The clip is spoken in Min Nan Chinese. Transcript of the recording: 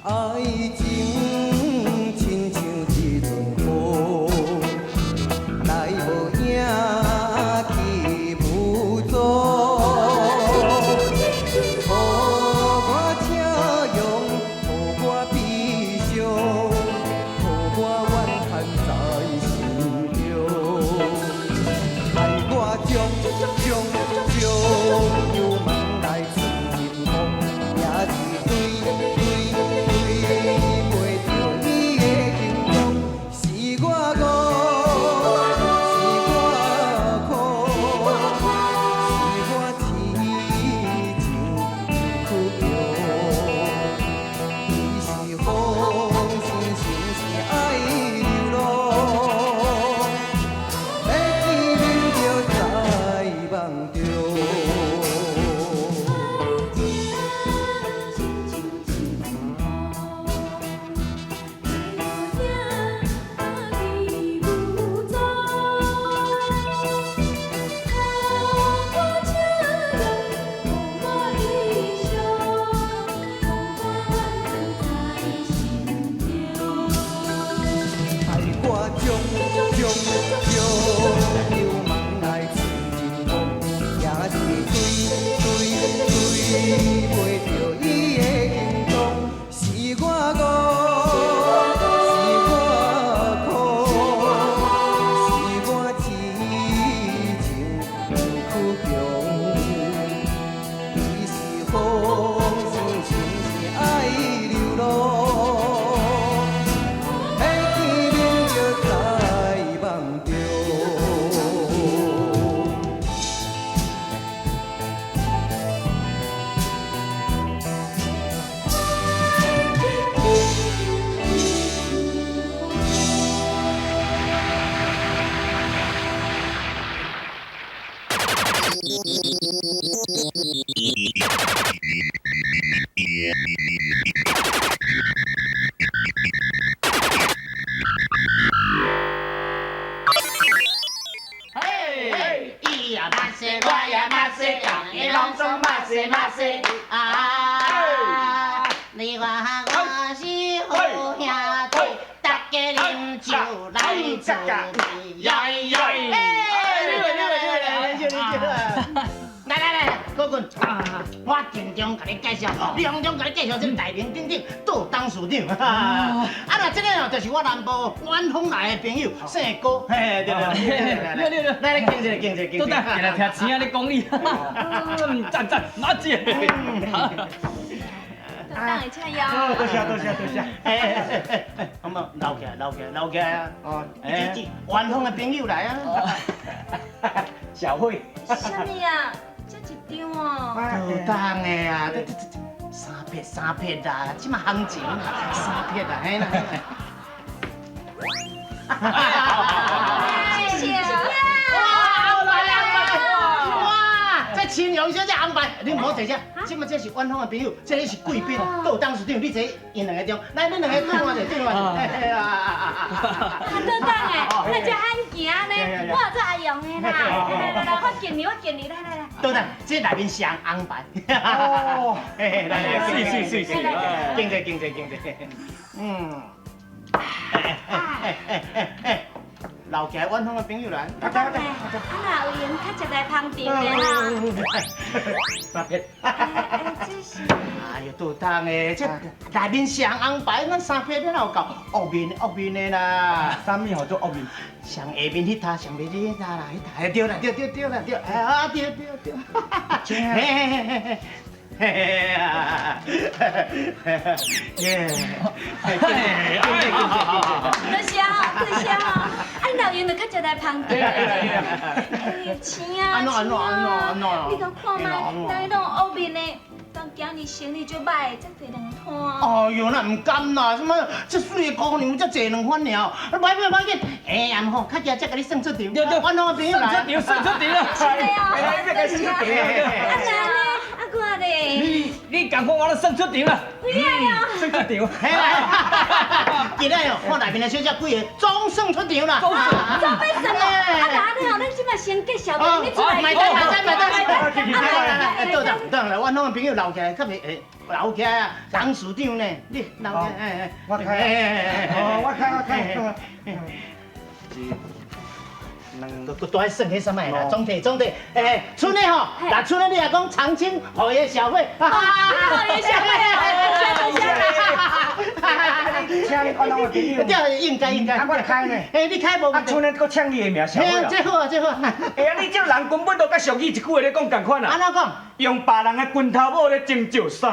愛情親像一陣雨，來無影去無蹤，予我笑容，予我悲傷，予我怨恨在心中，害我將將將幽夢來吹入風，也是對對對袂著伊的行蹤，是我愚，是我苦，是我痴情又倔強。伊是風，是情是愛流浪，欲見面就在夢中。害我將將將幽夢來吹入風，也是對對對袂著伊的行蹤，是我愚，是我苦，是我痴情又倔強。伊是風，是情是愛流浪。欲見面就在夢中。嘿，伊也嘛是，我也嘛是，逐个攏總嘛是嘛是啊！你我我是好兄弟，大家啉酒來做伴。呀呀！來來來，高棍，我鄭重共你介紹，隆重共你介紹這個大名鼎鼎杜董事長。啊，那這個哦，就是我南部遠方來的朋友，姓高。嘿，對對對，對對對，來來，敬一下，敬一下，敬一下。來聽錢啊，咧講你。讚讚，哪一個？杜董會請邀。多謝多謝多謝。哎哎哎哎哎，好無，留起來，留起來，留起來啊！哦，哎，遠方的朋友來啊。小慧。啥物啊？這一張哦。杜董的啊，這這這三撇三撇啦，這馬行情三撇啦，嘿啦。謝謝啊！哇，來來來，哇，這青陽小姐紅牌，你毋好坐這，這馬這是遠方的朋友，這個是貴賓，杜董事長，你坐𪜶兩個中，來，恁兩個對我者，對我者。啊，杜董的，那這罕行呢，我有做愛用的啦。來來來，我敬你，我敬你，來來來。杜董，這內面上紅牌。哦，來來，是是是是，敬坐敬坐敬坐。嗯。哎哎哎哎哎，留起來遠方的朋友來。啊，若有閒較常來捧場的啦。三撇。哎，這是。哎呦，杜董的，這內面上紅牌，咱三撇哪有夠惡面惡面的啦？啥物號做惡面？上下面彼頭，上面彼頭啦，彼頭，對啦，對對對啦，對，啊對對對，嘿嘿嘿嘿。嘿嘿啊！耶！多謝哦，多謝哦。啊，老爺就較常來捧場。哎，錢啊，錢啊，你共看覓，人攏烏面的，當今日生意足歹，才坐兩攤。哎呦，那毋甘啦，什麼這媠的姑娘才坐兩番爾，歹緊歹緊，哎呀，好，較濟才共你算出場。對對，阮攏朋友來。算出場，算出場啦。是的哦，多謝。啊，那仝款，我攏算出場啦。有影啊？算出場。嘿啦，今日哦，看內面的小姐幾个，總算出場啦。總算總欲算哦，啊那按呢哦，咱這擺先介紹你出來。賣單賣單賣單。來來來，倒轉倒轉來，阮攏的朋友留起來，較袂會留起來啊，董事長呢？你留起來，哎我開，哦，我開我開。一、兩，閣閣愛算彼啥物啦？總體總體，哎，賰的吼，若賰的你也講長青，予伊小費，予伊小費，多謝多謝。你請你阮攏的朋友，對，應該應該。啊，我來開呢。哎，你開無問題。啊，賰的閣請你的名小費。這好啊，這好啊。哎呀，你這人根本就佮俗語一句話咧講仝款啊。按怎講？用別人的拳頭母咧斟石屎。